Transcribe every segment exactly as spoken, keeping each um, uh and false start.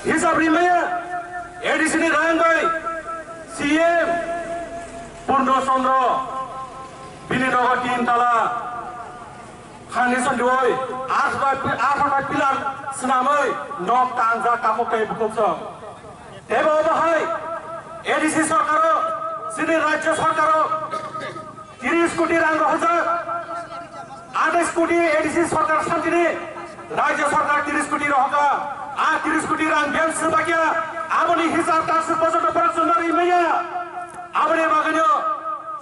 Hisab rimaya A D C ni rang bai C M Purno Chandra bini nogo tin tala foundation rioi, arpha bai, arpha bai pillar swnamwi nok tangjak takhuk tei bukhuk song. Tebo obo hai A D C sorkaro, chini rajya sorkaro tiris koti rang rohorjak, atais koti A D C sorkar santini rajya sorkar tiris koti rohoka, a tiris koti rang biyang swbakya, aboni hisab ta swk bochorno borok chwng nari maya, aboni bagwino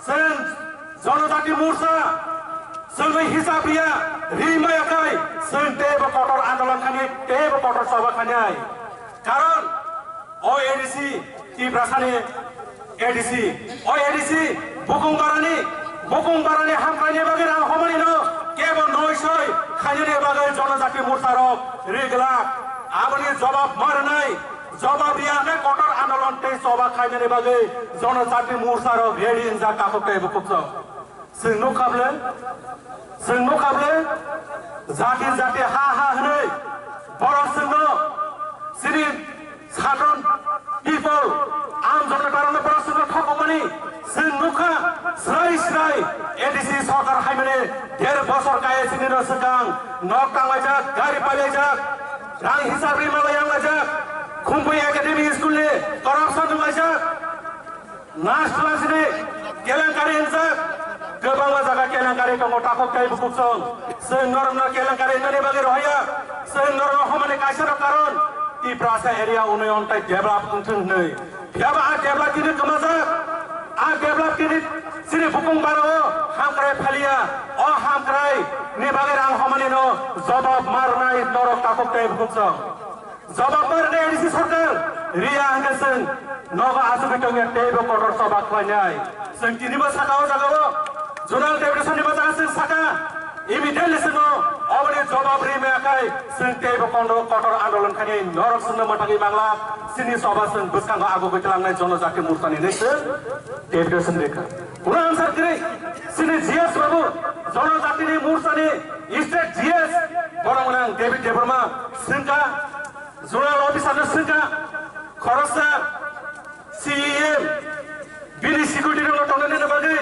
chwng Jonojati Morcha chwngwi hisab riya, ri maya khai chwng teibo kotor andolon khainai, teibo kotor choba khainai. Karon o A D C Tiprasani A D C, o A D C bukung barani, bukung barani hamkraini bagwi rang homanino kebo noi soi khainani bagwi Jonojati Morcha rok ri glak. Aboni jobab ma rwnai, jobab riya hwnwi kotor andolon tei choba khainani bagwi Jonojati Morcha rok ready wngjak takhuk tei bukhuk song. Chwng nukha ble, chwng nukha ble, jati jati ha ha hwnwi borok chwngno chini sadharan people, aam janata rokno borok chwngno thokmani chwng nukha, srai srai A D C sorkar haimani der bosor kaya chinino swkang nok tanglaijak, gari pailaijak, rang hisab ri malai wnglaijak, Khumpui Academy School ni corruption wnglaijak. Nas klasini kelenkari wngjak, kwbangma jaga kelenkari tongo, takhuk tei bukhuk song. Chwng norokno kelenkari wngnani bagwi rohorya, chwng norokno homani kaisa rok karon Tiprasa area unnayon tei develop wngthung hwnwi. Phiyaba a develop tini kwmajak, a develop tini chini bukung barao hamkrai phaliya, o hamkrai ni bagwi rang homanino jobab ma rwnai norok takhuk tei bukhuk song. Jobab ma rwnai A D C sorkar riya hwnkhe chwng nogo achugwi tongya teibo kotor choba khlainai. Chwng tinibo saka o jagao zonal deputation ni bacha chwng saka immediately chwngno oboni jobab ri maya khai chwng teibo kondo kotor andolon khainai norok chwngno mwthangwi mangla chini choba chwng bwskango agugwi tlangnai Jonojati Morcha ni hinwi chwng deputation rikha. Uno answer kwrwi chini G S babu Jonojati ni Morcha ni state G S borok nang David Debbarma swngkha. Zonal officer no swngkha, khoroksa C E M bini security rok no tongnani bagwi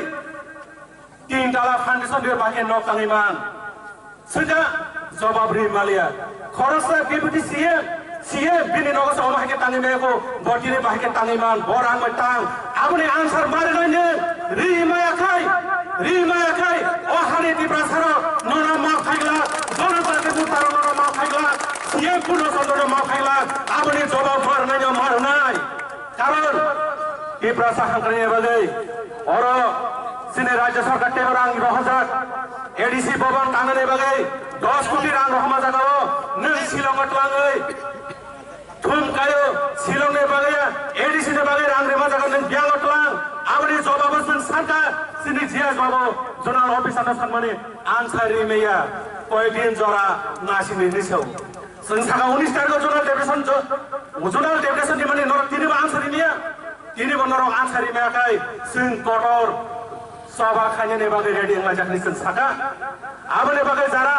tin tala foundation rok bahai khe nok tangwi man. Swngkha, jobab ri maliya. Khoroksa Deputy C M, C M bini nogo se omo hai khe tangwi maya kho, bo tini bahai khe tangwi man, bo rang bai tang. Aboni answer ma rwnai nini, ri maya khai, ri maya khai, o hani Tiprasa rok nono ma khaigla, Jonojati Morcha rok nono ma khaigla, C M Purno Chandra no ma khaigla, aboni jobab ma rwnai no ma rwnai. Karon Tiprasa hamkrai ni bagwi oro chini rajya sarkar teibo rang rohorjak, A D C bobon tangnani bagwi dos koti rang rohorma jagao nwng Shillong o twlangwi thum kaio, Shillong ni bagwi A D C ni bagwi rang rima jaga nwng biyang o twlang, aboni jobabo chwng sankha chini G S babu zonal officer no sanmani answer ri maya, koi din jora nasini hinwi sao. Chwng saka unis tarikh o zonal deputation jo-, zonal deputation ni mani norok tinibo answer ri maya. Tinibo norok answer ri maya khai chwng kotor choba khainani bagwi ready wnglaijak hinwi chwng saka. Aboni bagwi jara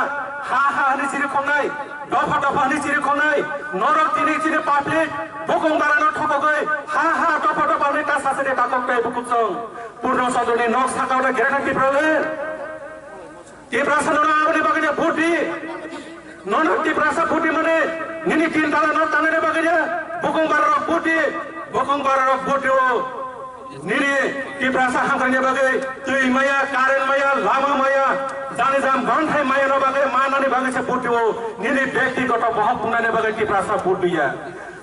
ha ha hwnwi chiri khongnai, dopha dopha hwnwi chiri khongnai, norok tini chini public bukung barano thokogwi ha ha dopha dopha hwnwi ta sasani takhuk tei bukhuk song Purno Chandra ni nok saka o Greater Tipraland. Tiprasa nono aboni bagwi no vote di. Nono Tiprasa vote di mane nini tin tala nok tangnani bagwi no bukung bararok vote di. Bukung bararok vote di o. Nini Tiprasa hamkrai ni bagwi twi maya, current maya, lama maya, jani jam banthai maya no bagwi manani bagwi se vote di o. Nini byaktigoto bohok pungnani bagwi Tiprasa vote di ya.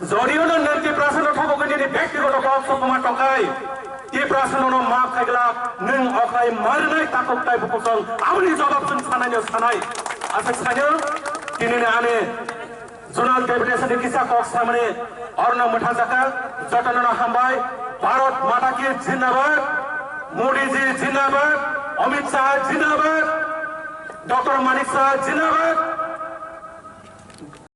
Jodi o no nwng Tiprasa no thokogwi nini byaktigoto kok sokma tongkai. Tiprasa nono maaf khaigla, nwng okhlai ma rwnai takhuk tei bukhuk song, aboni jobab chwng sanai no sanai. Aswk saino, tini ni ani zonal deputation ni kisa kok samani orno mwthangjak kha, jotono no hambai, Bharat Mata Ki Jindabad, Modi Ji Jindabad, Amit Shah Jindabad, Doctor Manik Shah Jindabad,